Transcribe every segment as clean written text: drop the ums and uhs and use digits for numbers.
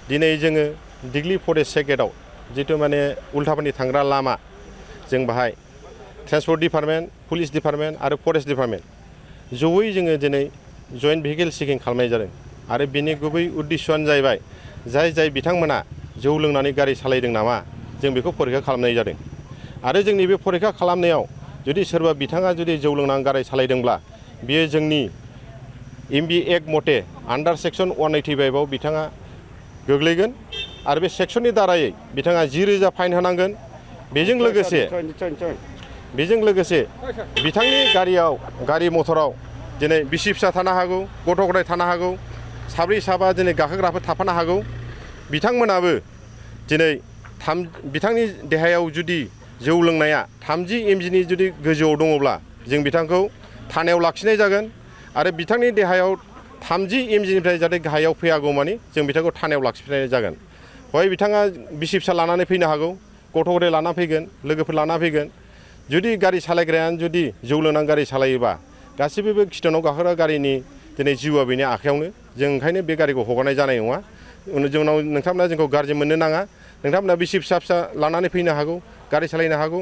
दिनै जोङो दिग्लि फरेस्ट सेक्रेटआव जितु माने उल्थापानि थांग्रा लामा जों बाहाय ट्रेन्सपर्ट डिपार्टमेन्ट पुलिस डिपार्टमेन्ट आरो फरेस्ट डिपार्टमेन्ट जयै जोङो दिनै जइन्ट भेहिकेल चेकिं खालामनाय जादों आरो बेनि गुबै उद्देश्यआनो जाहैबाय जाय बिथांमोना जौ लोंनानै गारि सालायदों नामा जों बेखौ फरिखा खालामनाय जादों आरो जोंनि बे फरिखा खालामनायाव जुदि सोरबा बिथाङा जुदि जौ लोंनानै गारि सालायदोंब्ला बियो जोंनि एमबि एक्ट मथे आन्डार सेक्सन 185 आव बिथाङा गोग्लैगोन आरो बे सेक्सननि दारायै बिथाङा 10,000 फाइन होनांगोन। बेजों लोगोसे बिथांनि गारि मथराव दिनै बिसि फिसा थानो हागौ, गथ' गथाय थानो हागौ, साब्रै साबा दिनै गाखोग्राफोर थाफानो हागौ। बिथांमोनाबो दिनै बिथांनि देहायाव जुदि जौ लोंनाया 30 mgनि जुदि गोजौआव दङब्ला जों बिथांखौ थानायाव लाखिनाय जागोन आरो बिथांनि देहायाव 30 mgनिफ्राय जाहाथे गाहायाव फैयागौमानि जों बिथांखौ थानायाव लाखिफिननाय जागोन। हय बिथाङा बिसि फिसा लानानै फैनो हागौ, गथ' गथाय लाना फैगोन, लोगोफोर लाना फैगोन। जुदि गारि सालायग्रायानो जुदि जौ लोंनानै गारि सालायोबा गासैबो बे खिथानाव गाखोग्रा गारिनि दिनै जिउआ बेनि आखायावनो। जों ओंखायनो बे गारिखौ हगारनाय जानाय नङा। जोंनाव नोंथांमोना जोंखौ गाज्रि मोननो नाङा। नोंथांमोना बिसि फिसा लानानै फैनो हागौ, गारि सालायनो हागौ।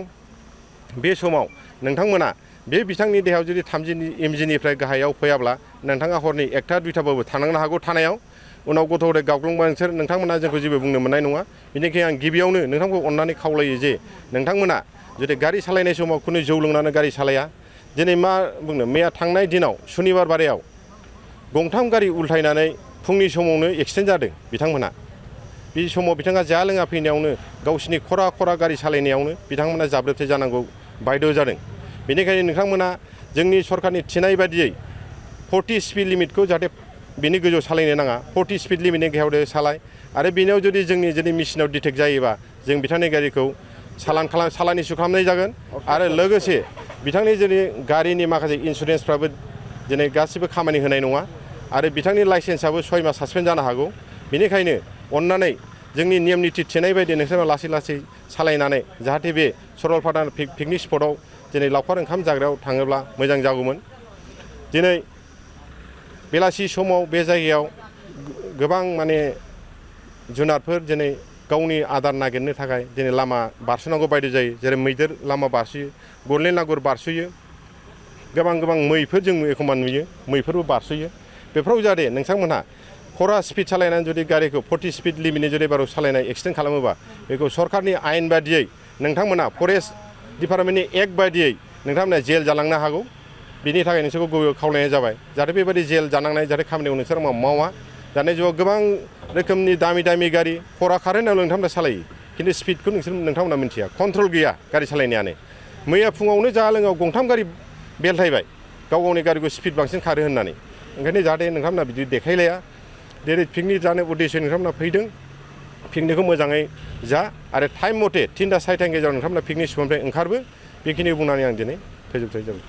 बे समाव नोंथांमोना बे बिथांनि देहायाव जुदि 30 mgनिफ्राय गाहायाव फैयाब्ला नोंथाङा हरनि 1टा 2टाबाबो थानांनो हागौ थानायाव। उनाव गथ' गथाय गावग्लुंबा नोंथांमोना जोंखौ जेबो बुंनो मोननाय नङा। बेनिखायनो आं गिबियावनो नोंथांखौ अननानै खावलायो जे नोंथांमोना जुदि गारि सालायनाय समाव खुनु जौ लोंनानै गारि सालाया। दिनै मा बुंनो मैया थांनाय दिनाव सुनिबार बारायाव गंथाम गारि उल्थायनानै फुंनि समावनो एक्सिडेन्ट जादों बिथांमोना। बे समाव बिथाङा जाया लोङा फैनायावनो गावसिनि खरा गारि सालायनायावनो बिथांमोना जाब्रबथाय जानांगौ बायद' जादों। बेनिखायनो नोंथांमोना जोंनि सरखारनि थिनाय बादियै 40 स्पिड लिमिटखौ जाहाथे बेनि गोजौआव सालायनो नाङा, 40 स्पिड लिमिटनि गाहायाव सालाय आरो बेनियाव जुदि जोंनि मेसिनाव डिटेक्ट जायोबा जों बिथांनि गारिखौ सालान इस्यु खालामनाय जागोन आरो लोगोसे बिथांनि गारिनि माखासे इन्सुरेन्सफ्राबो दिनै गासिबो खामानि होनाय नङा आरो बिथांनि लाइसेन्सआबो 6 मास सासपेन्ड जानो हागौ। बेनिखायनो अननानै जोंनि नियम निथि थिनाय बायदि नोंसोर लासै सालायनानै जाहाथे बे सरलपारा पिकनिक स्पटआव दिनै लावखार ओंखाम जाग्रायाव थाङोब्ला मोजां जागौमोन। दिनै बेलासि समाव बे जायगायाव गोबां माने जुनारफोर दिनै गावनि आदार नागिरनो थाखाय दिनै लामा बारस'नांगौ बायदि जायो। जेरै मैदेर लामा बारस'यो, गल्डेन लांगुर बारस'यो, गोबां मैफोर जों एखमबा नुयो, मैफोरबो बारस'यो। बेफोराव जाहाथे नोंथांमोनहा खरा स्पिड सालायनानै जुदि गारिखौ 40 स्पिड लिमिटनि जुदि बाराव सालायनाय एक्सिडेन्ट खालामोबा बेखौ सरखारनि आयेन बादियै नोंथांमोना फरेस्ट डिपार्टमेन्टनि एक्ट बादियै नोंथांमोना जेल जालांनो हागौ। बिनि थाखाय नोंसोरखौ गुबैयाव खावलायनाय जाबाय जाहाथे बेबायदि जेल जानांनाय जाहाथे खामानियाव नोंसोर मावा। दानि जुगाव गोबां रोखोमनि दामि गारि खरा खारो होननानै नोंथांमोना सालायो, खिन्थु स्पिडखौ नोंथांमोना मिन्थिया, कन्ट्रल गैया गारि सालायनायानो। मैया फुङावनो जाहा लोङाव गंथाम गारि बेलथायबाय गावनि गारिखौ स्पिड बांसिन खारो होननानै। ओंखायनो जाहाथे नोंथांमोना बिदि देखायलाया। जेरै पिकनिक जानो उद्देश्य नोंथांमोना फैदों, पिकनिकखौ मोजाङै जा आरो टाइम मथे 3टा 4टानि गेजेराव नोंथांमोना पिकनिक स्पटनिफ्राय ओंखारबो। बेखिनि बुंनानै आं दिनै फोजोबनाय जाबाय।